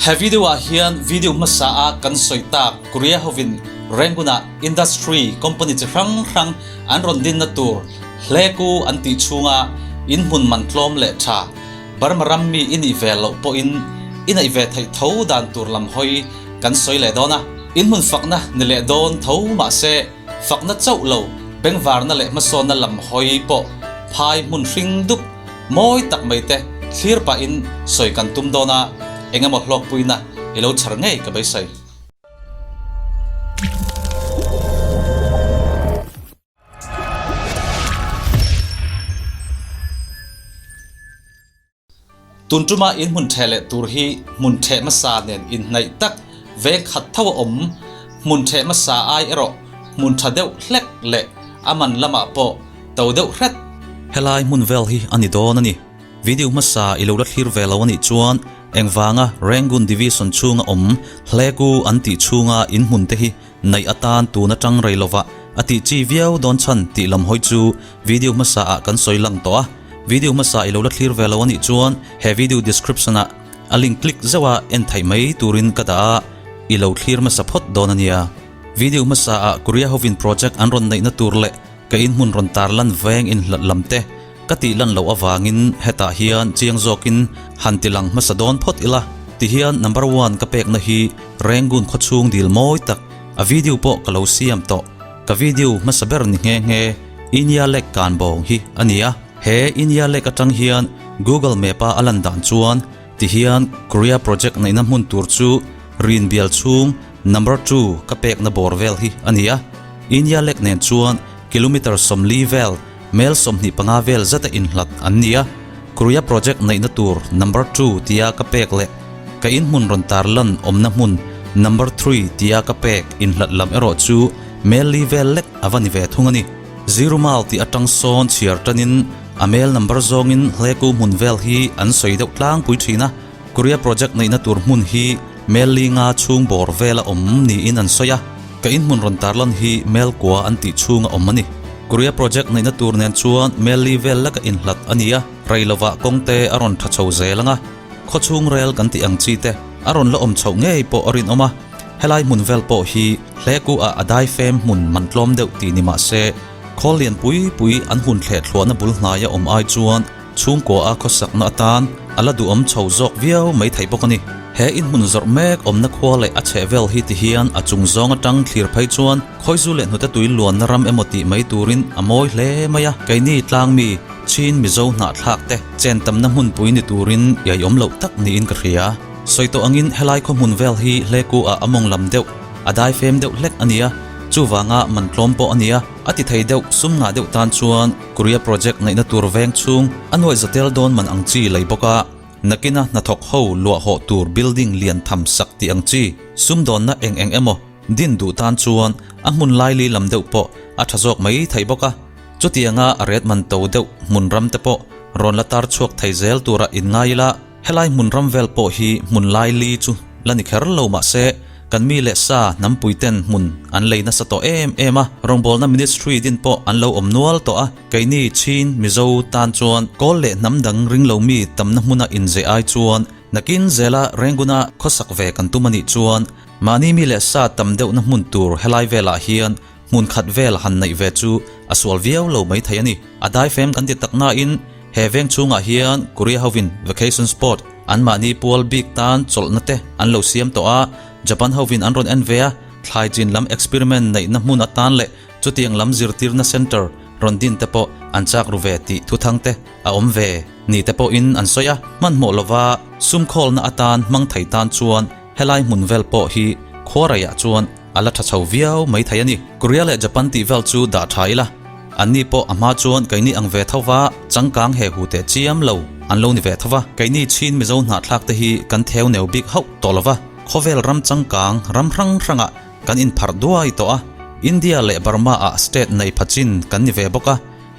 He video ah hian video hmasa a kan sawi tak Korea hovin Rangoon ah industry company chi hrang hrang an rawn dinna tur hleku an tih chhunga in hmun man tlawm leh tha Burma ram mi i nih ve loh pawhin i neih ve theih tho dan tur lam hawi kan sawi leh dawn a. In hmun fakna ni leh dawn tho mahse fakna chauh lo bengvarna leh hmasawnna lam hawi pawh phai hmun hring dup mawi tak mai te thlir pahin sawi kan tum dawn a, eng emaw hlawkpuina i lo chhar ngei ka beisei. Tun tuma in hmun theh leh tur hi hmun theh hmasa nen inhnaih tak veng khat tho a awm. Hmun theh hmasa ai erawh hmun tha deuh hlek leh a man lamah pawh to deuh hret. Helai hmun vel hi a ni dawn a ni. Video hmasa i lo la thlir ve lo a nih chuan engvanga Rangoon Division chhunga awm Hleku an tih chhunga in hmun te hi Neih atan tun atang rei lovah a tih chi viau dawn chhan tih lam hawi chu video hmasa ah kan sawi lang tawh a. Video hmasa i lo la thlir ve lo a nih chuan he video description ah a link click zeuh a en theih mai turin ka dah a, i lo thlir hmasa phawt dawn a nia. Video hmasa ah Korea hovin project an rawn neihna tur leh ka inhmun rawn tar lan veng inhlat lam te ka tih lan loh avangin hetah hian chiang zawkin han ti lang hmasa dawn phawt ila. Tihian number one ka pekna hi Rangoon khawchhung dil mawi tak a video pawh ka lo siam tawh. Ka video hmasa ber ni nghe nghe Inya Lake kan bawng hi a ni a. He Inya Lake atang hian Google Map a a lan dan chuan tihian Korea project neihna hmun tur chu rin bial chhung number 2 ka pekna bawr vel hi a ni a. Inya Lake nen chuan kilometer 40 vel Mel 25 vel zeta inhlat an ni a, Korea project neihna tur number 2 tia ka pek leh ka inhmun rawn tarlan awmna hmun number 3 tia ka pek inhlat lam erawh chu mel li vel lek a va ni ve thung a ni. Zero mile tih atang sawn chhiar tanin a mel number zawngin hleku hmun vel hi an sawi deuh tlangpui thin a, Korea project neihna tur hmun hi mel li nga chhung bawr vela awm niin an sawi a, ka inhmun rawn tarlan hi mel kua an tih chhunga awm a ni. Korea project neihna tur nen chuan mel li vel laka inhlat a ni a, rei lovah kawngte a rawn tha chho zel ang a, khawchhung rel kan tih ang chi te a rawn la awm chhoh ngei pawh a rinawm a, helai hmun vel pawh hi hleku ah a daifem hmun man tlawm deuh tih ni mah se, khawl lian pui pui an hun thleh thluahna bul hnaia awm ai chuan Chhungkua a khawsakna atan a la duhawm chho zawk viau mai thei bawk a ni. He inhmun zawrh mek awmna khua leh a chhehvel hi ti hian a chung zawng atang thlir phei chuan Khawizu leh hnute tui luanna ram emaw tih mai turin a mawi hle mai a. Keini tlangmi, Chin Mizo hnahthlak te chen tamna hmunpui ni turin iaiawm loh tak niin ka hria. Sawi tawh angin helai khawhmun vel hi hleku ah a mawng lam deuh, a daifem deuh hlek a nia, chuvanga man tlawm pawh a nia. A ti thei deuh, sum ngah deuh tan chuan Korea project neihna tur veng chhung a nuaih za tel dawn man ang chi lei bawk a, nakina hnathawk ho luah hawh tur building lian tham sak tih ang chi sumdawnna eng eng emaw din duh tan chuan a hmun laili lam deuh pawh a tha zawk mai thei bawk a. Chutianga a ret man to deuh hmun ram te pawh rawn la tar chhuak thei zel tura inngai ila, Helai hmun ram vel pawh hi hmun laili chu la ni kher lo mah se, kan mi leh sa hnampui ten hmun an lei nasa tawh em em a, rawngbawlna ministry din pawh an lo awm nual tawh a, keini Chin, Mizo, tan chuan kawl leh hnam dang ring lo mi tamna hmuna inzeh ai chuan nakin zela Renguna khawsak ve kan tum a nih chuan mahni mi leh sa tam deuhna hmun tur helai velah hian hmun khat vel han neih ve chu a sual viau lo mai thei a ni. A daifem kan ti tak nain he veng chhungah hian Korea hovin vacation spot anmahni pual bik tan chawlhna te an lo siam tawh a, Japan hovin an rawn en ve a, thlai chin lam experiment neihna hmun atan leh chutiang lam zirtirna center rawn din te pawh an chak ru ve tih thuthang te a awm ve ni te pawhin an sawi a, hmanhmawh lova sumkhawlna atan hmang thei tan chuan helai hmun vel pawh hi khuaraiah chuan A la tha chho viau mai thei a ni. Korea leh Japan tih vel chu dah tha ila, anni pawh a hma chuan keini ang ve tho va, changkang he hu teh chiam lo an lo ni ve tho va. Keini Chin Mizo hnahthlak te hi kan theu neu bik hauh tawh lo va, khawvel ram changkang ram hrang hrangah kan inpharh duai tawh a, India leh Burma ah state nei pha chin kan ni ve bawk a,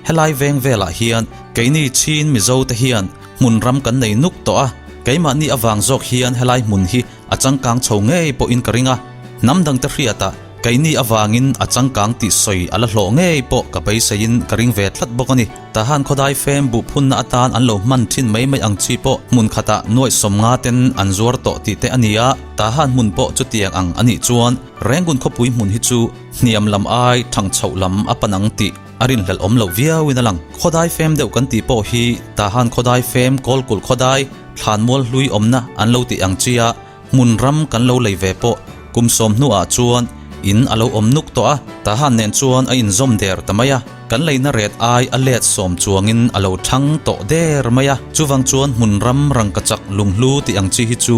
helai veng velah hian keini Chin Mizo te hian hmun ram kan nei nuk tawh a, keimahni avang zawk hian helai hmun hi a changkang chho ngei pawhin ka ring a, hnam dangte hriatah Keini avangin a changkang tih sawi a la hlawh ngei pawh ka beiseiin ka ring ve tlat bawk a ni. Tahan khawdai fem buh phunna atan an lo hman thin mai mai ang chi pawh hmun khatah nuaih 50 ten an zuar tawh tih te a ni a, Tahan hmun pawh chutiang ang a nih chuan Rangoon khawpui hmun hi chu hniam lam ai thang chhoh lam a pan ang tih a rinhlelh awm loh viauin a lang. Khawdai fem deuh kan tih pawh hi Tahan khawdai fem Kawlkulh khawdai thlanmual hlui awmna an lo tih ang chi a, Hmun ram kan lo lei ve pawh kum sawm hnuah chuan in a lo awm nuk tawh a, Tahan nen chuan a inzawm der ta mai a, kan leina ret ai a let sawm chuangin a lo thang tawh der mai a, chuvang chuan hmun ram rangkachak lunghlu tih ang chi hi chu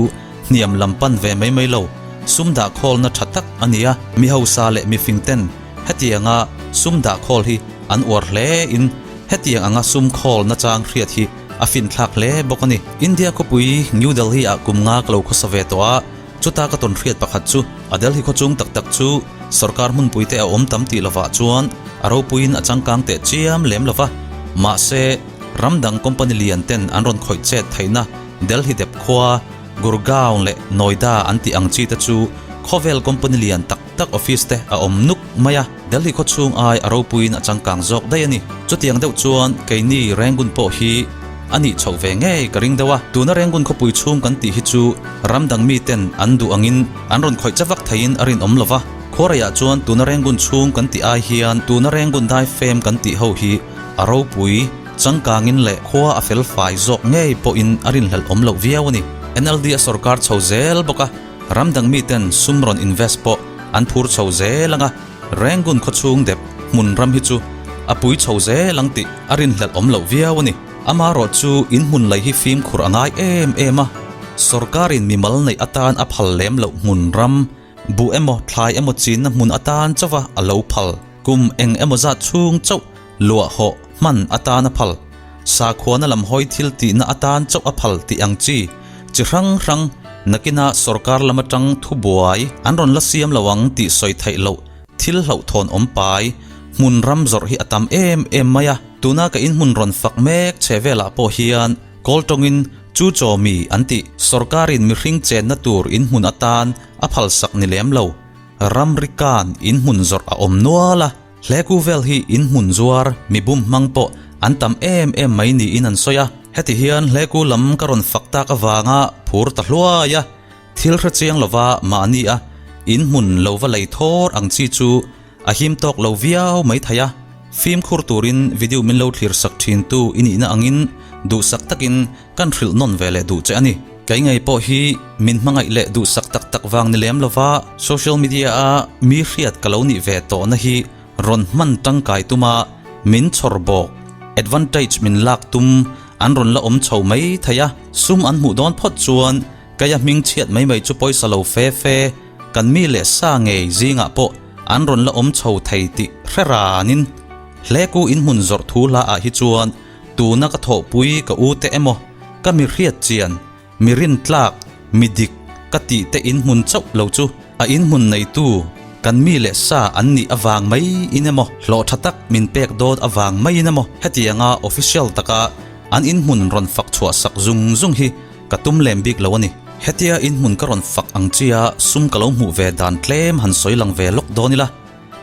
hniam lam pan ve mai mai lo, sum dah khawlna tha tak a ni a, mi hausa leh mifing ten hetianga sum dah khawl hi an uar hle in hetiang anga sum khawl nachang hriat hi A finthlak hle bawk a ni. India khawpui New Delhi ah kum nga ka lo khawsa ve tawh a, chuta ka tawn hriat pakhat chu a Delhi khawchung tak tak chu sorkar hmunpui te a awm tam tih lovah chuan a ropuiin a changkang teh chiam lem lova. Mahse, ram dang company lian ten an rawn khawih chet theihna Delhi dep khua, Gurgaon leh Noida an tih ang chi te chu khawvel company lian tak tak office te a awm nuk mai a, Delhi khawchhung ai a ropuiin a changkang zawk daih a ni. Chutiang deuh chuan keini Rangoon pawh hi a nih chhoh ve ngei ka ring deuh a, tuna Rangoon khawpui chhung kan tih hi chu ram dang miten an duh angin an rawn khawih chevak theiin a rinawm lo va, khuaraiah chuan tuna Rangoon chhung kan tih ai hian tuna Rangoon dai fem kan tih ho hi a ropui changkangin leh khua a fel fai zawk ngei pawhin a rinhlelh awm loh viau a ni. NLD a sorkar chho zel bawk a. Ram dang miten sum rawn invest pawh an phur chho zel ang a, Rangoon khawchhung dep hmun ram hi chu a pui chho zel ang tih a rinhlelh awm loh viau a ni. Amaherawh chu in hmun lei hi fimkhur a ngai em em a, sorkarin mimal neih atan a phal lem loh hmun ram, buh emaw thlai emaw chinna hmun atan chauha a lo phal, kum eng emaw zat chhung chauh luah hawh hman atan a phal, sakhuana lam hawi thil tihna atan chauh a phal tih ang chi chi hrang hrang nakina sorkar lam atang thubuai an rawn la siam lo ang tih sawi theih loh thil hlauhthawn awm pai hmun ram zawrh hi a tam em em mai a. Tuna ka inhmun rawn fak mek che velah pawh hian kawl tawngin chu chaw mi an tih sorkarin mihring chenna tur inhmun atan a phalsak ni lem lo ramri kan inhmun zawrh a awm nual a. Hleku vel hi in hmun zuar mi bum hmang pawh an tam em em mai niin an sawi a. Heti hian hleku lam ka rawn fak tak avanga phur ta hluai a, thil hre chiang lova mahni a in hmun lo va lei thawr ang chi chu a him tawk lo viau mai thei a. Fimkhur turin video min lo thlir sak thintu i nihna angin duhsak takin kan hrilh nawn ve leh duh che a ni. Kei ngei pawh hi min hmangaih leh duhsak tak tak vang ni lem lova social media a mi hriat ka lo nih ve tawhna hi rawn hman tangkai tuma min chhawr bawk, advantage min lak tum an rawn la awm chho mai thei a, sum an hmuh dawn phawt chuan keia hming chhiat mai mai chu pawisa lo fe fe kan mi leh sa ngei zingah pawh an rawn la awm chho thei tih hre ranin hleku inhmun zawrh thu hla ah hi chuan Tuna ka thawhpui ka u te emaw, ka mi hriat chian, mi rintlak, mi dik ka tih te inhmun chauh lo chu a inhmun neitu kan mi leh sa an nih avang mai in emaw, hlawh tha tak min pek dawt avang mai in emaw hetianga official taka an inhmun rawn fak chhuah sak zung zung hi ka tum lem bik lo a ni. Hetia inhmun ka rawn fak ang chia sum ka lo hmuh ve dan tlem han sawi lang ve lawk dawn ila.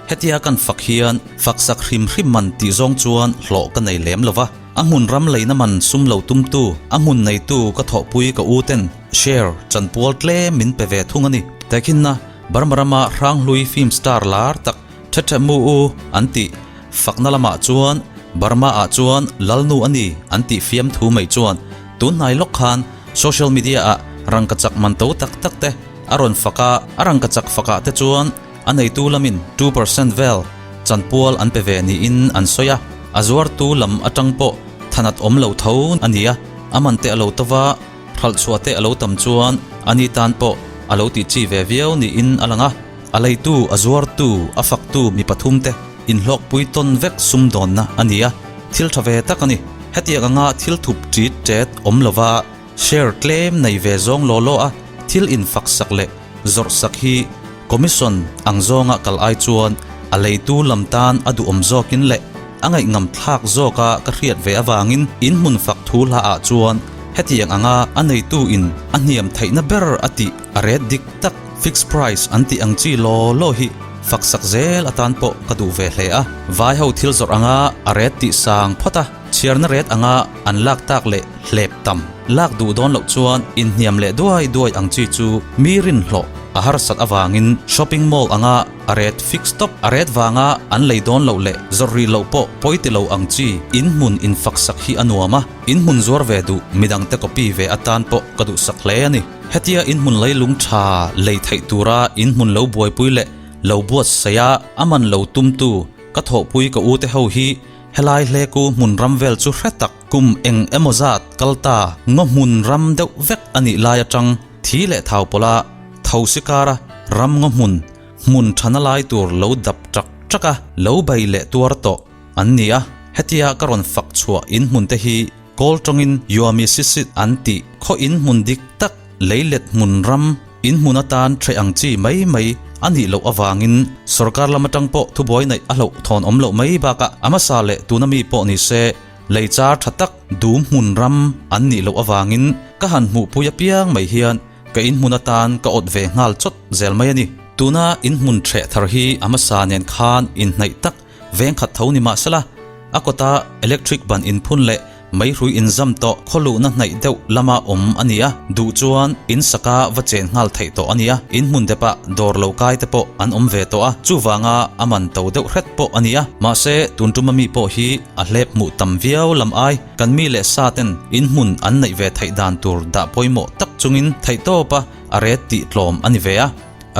Hetia kan fak hian faksak hrim hrim man tih zawng chuan hlawh ka nei lem lo va, a hmun ram leina man sum lo tumtu, a hmun neitu ka thawhpui ka u ten share chanpual tlem min pe ve thung a ni. Tehkhinna, Burma rama Hranghlui film star lar tak Thethe Mu U an tih fakna lamah chuan Burma ah chuan Lalnu a ni an tih fiamthu mai chuan tunhnai lawk khan social media ah rangkachak man to tak tak te a rawn fak a, a rangkachak fakah te chuan A neitu lamin 2% vel chanpual an pe ve niin an sawi a, a zuartu lam atang pawh thanat awm lo tho a ni a, a man te a lo to va, hralhchhuah te a lo tam chuan a ni tan pawh a lo tih chi ve viau niin a lang a, a leitu, a zuartu, a faktu mi pathum te inhlawkpui tawn vek sumdawnna a ni a, thil tha ve tak a ni. Hetiang anga thil thup ṭit ṭet awm lova share tlem nei ve zawng law law a thil infaksak leh Zawrhsak hi Commission ang zawnga kal ai chuan a leitu lam tan a duhawm zawkin leh a ngaihngamthlak zawka ka hriat ve avangin in hmun fak thu hla ah chuan hetiang anga a neitu in a hniam theihna ber a tih a ret dik tak fixed price an tih ang chi law law hi. fak sak zel atan pawh ka duh ve hle a. Vai ho thil zawrh anga a ret tih sang phawt a, chhiarna ret anga an lak tak leh hlep tam lak duh dawn loh chuan inhniam leh duai duai ang chi chu mi rinhlawh a harsat avangin shopping mall anga a ret fix tawp, a ret vanga an lei dawn loh leh zawrh rih loh pawh pawi ti lo ang chi inhmun infak sak hi a nuam a, inhmun zuar ve duh midangte copy ve atan pawh ka duhsak hle a ni. Hetia inhmun leilung tha lei theih tura inhmun lo buaipui leh lo buatsaih a a man lo tumtu ka thawhpui ka ute ho hi helai hleku hmun ram vel chu hre tak kum eng emaw zat kal ta ngaw hmun ram deuh vek a nih lai atang thi leh thau pawla tho sikara ram ngaw hmun hmun thana lai tur lo dap ṭak ṭak a lo bei leh tuar tawh an ni a. Hetia ka rawn fak chhuah inhmun te hi Kawl tawngin Yuami Sisit an tih khaw inhmun dik tak leilet hmun ram inhmun atan ṭheh ang chi mai mai a nih loh avangin sorkar lam atang pawh thubuai neih a hlauh thawn awm loh mai bakah a hmasa leh tuna mi pawh ni se lei char tha tak dum hmun ram an nih loh avangin ka han hmuhpui apiang mai hian ka inhmun atan ka awt ve nghal chawt zel mai a ni. Tuna inhmun ṭheh thar hi a hmasa nen khan inhnaih tak Veng khat tho ni mahsela, a kawta electric ban inphun leh meihrui inzam tawh khawluhna hnaih deuh lama awm a ni a, duh chuan in saka va chen nghal theih tawh a ni a, in hmun depah dawr lo kai te pawh an awm ve tawh a, chuvanga a man to deuh hret pawh a ni a. Mahse, tun tuma mi pawh hi a hlep hmuh tam viau lam ai, kan mi leh sa ten in hmun an neih ve theih dan tur dah pawimawh tak chungin theihtawpa a ret tih tlawm a ni ve a.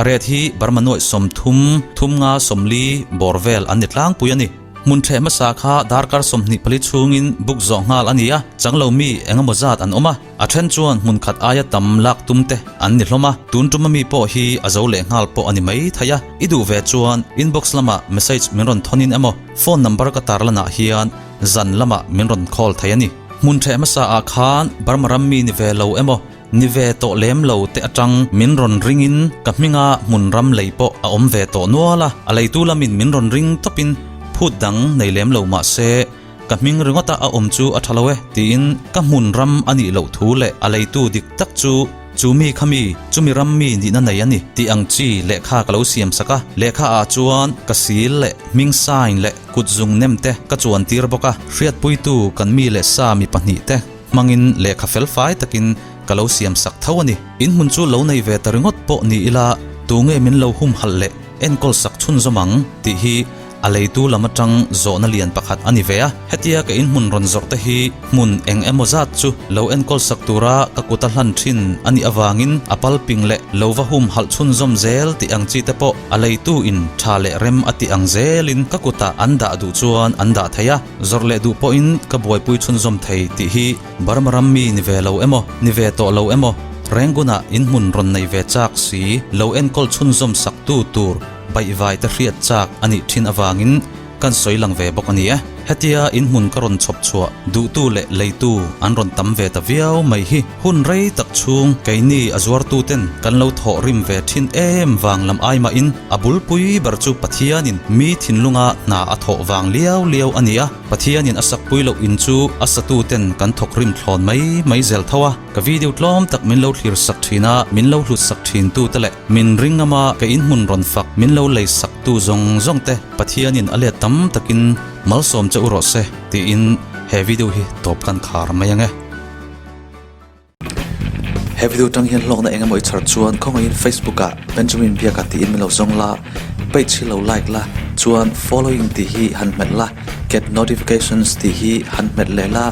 A ret hi Burma nuaih 30, thum nga 40 bawr vel an ni tlangpui a ni. Hmun ṭheh hmasa kha darkar 24 chhungin book zawh nghal a ni a, chang lo mi eng emaw zat an awm a, a ṭhen chuan hmun khat aia tam lak tum te an ni hlawm a, tun ṭuma mi pawh hi a zo leh nghal pawh a ni mai thei a, i duh ve chuan inbox lamah message min rawn thawn in emaw phone number ka tarlanah hian zan lamah min rawn call thei a ni. Hmun ṭheh hmasa ah khan Burma ram mi ni ve lo emaw Ni ve tawh lem lo te atang min rawn ringin ka hminga hmun ram lei pawh a awm ve tawh nual a, a leitu lamin min rawn ring tawpin phut dang nei lem lo mah se ka hming ringawta a awm chu a tha lo e tiin ka hmun ram a nih loh thu leh a leitu dik tak chu chu mi kha mi chumi ram mi nihna nei a ni tih ang chi lehkha ka lo siam sak a, lehkha ah chuan ka sil leh hming sign leh kut zung nem te ka chuan tir bawk a, hriatpuitu kan mi leh sa mi pahnih te. Hmangin lehkha fel fai takin ka lo siam sak tho a ni. In hmun chu lo nei ve ta ringawt pawh ni ila tunge min lo humhalh leh enkawl sak chhunzawm ang tih hi a leitu lam atang zawhna lian pakhat a ni ve a. Hetia ka inhmun rawn zawrh te hi hmun eng emaw zat chu lo enkawl sak tura ka kut a hlan thin a nih avangin a pal ping leh lo va humhalh chhunzawm zel tih ang chi te pawh a leitu in tha leh rem a tih ang zelin ka kutah an dah duh chuan an dah thei a. Zawrh leh duh pawhin ka buaipui chhunzawm thei tih hi Burma ram mi ni ve lo emaw, ni ve tawh lo emaw, Rangoon-ah inhmun rawn nei ve chak si lo enkawl chhunzawm saktu tur baihvai te hriat chak a nih thin avangin kan sawi lang ve bawk a ni e. Hetia inhmun ka rawn chhawp chhuah duhtu leh leitu an rawn tam ve ta viau mai hi hun rei tak chhung keini a zuartuten kan lo thawh rim ve thin em vang lam ai mahin A bulpui ber chu Pathianin mi thinlunga hna a thawh vang liau liau a ni a, Pathianin a sakpui loh in chu a satuten kan thawk rim thlawn mai mai zel tho a. Ka video tlawm tak min lo thlir sak thin a, min lo hlut sak thin tu te leh min ring ama ka inhmun rawn fak min lo lei sak tu zawng zawng te Pathianin a let tam takin malsawm che u rawh se tiin he video hi tawp kan khar mai ang e. He video tang hian hlawkna eng emaw i chhar chuan khawngaihin Facebook ah Benjamin Biaka tiin min lo zawng la, page hi lo like la, chuan following tih hi han hmet la, get notifications tih hi han hmet leh la,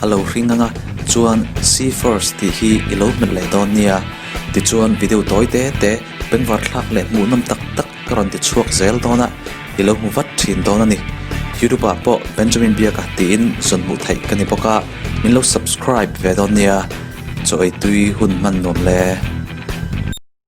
a lo hring ang a, chuan see first tih hi i lo hmet leh dawn nia. Tichuan video tawi te te bengvar thlak leh hmuhnawm tak tak ka rawn ti chhuak zel dawn a, i lo hmu vat thin dawn a ni. YouTube ah pawh Benjamin Biaka tiin zawn hmuh theih ka ni bawk a, min lo subscribe ve dawn nia. Chaw ei tui hun hman nuam le.